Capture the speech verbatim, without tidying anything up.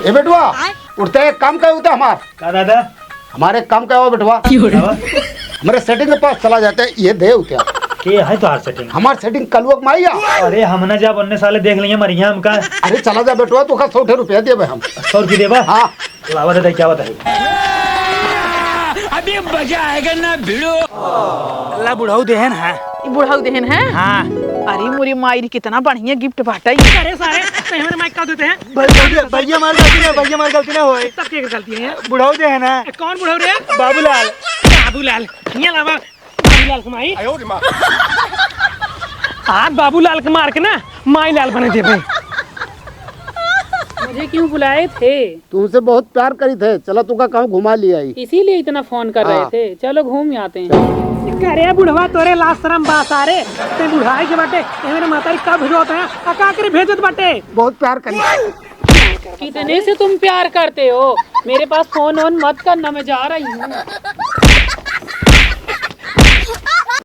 ए बेटवा, उठते एक काम कहे होते हमार। का दादा? हमारे एक काम कहे हो बेटवा। का बा? हमारे सेटिंग के पास चला जाते, ये दे होते। के है तोहार सेटिंग? हमार सेटिंग कलुआ के माई आ। अरे हम ना जाब, उन्ने साले देख लेंगे मरिया हमका। अरे चला जा बेटवा, तू का सौ ठे रुपया देबे हम। सौ रुपया देबा? हाँ। लावा दादा, क्या बताई? अभी मजा आएगा ना भिड़ो। अल्लाह बुढ़ऊ देहन है। ई बुढ़ऊ देहन है? हाँ। अरे मोरी माई रे, कितना बढ़िया गिफ्ट बाटे ई। अरे सारे, ते हमरे माइक का देते हैं? भै-, भैया, भैया मार गलती ना, भैया मार गलती ना होए। तब के गलती है? बुढ़ऊ देहन है। कौन बुढ़ऊ रे? बाबूलाल। बाबूलाल, हियाँ लावा। बाबूलाल के माई। आज बाबूलाल के मार के ना, माई लाल बने देबे। मुझे क्यों बुलाए थे? तुमसे बहुत प्यार करी थे, चला तुका कहूँ घुमा लिया आई। इसीलिए इतना फोन कर रहे हाँ। थे, चलो घूम आते हैं। अरे बुढ़वा, तोरे लाज शरम बा सारे, ते बुढ़ाई के बाटे, ए मेरे मातारी का भेजो होता है, आ का करे भेजत बाटे? बहुत प्यार करी। कितने से तुम प्यार करते हो? मेरे पास फोन वोन मत करना, मैं जा रही हूँ।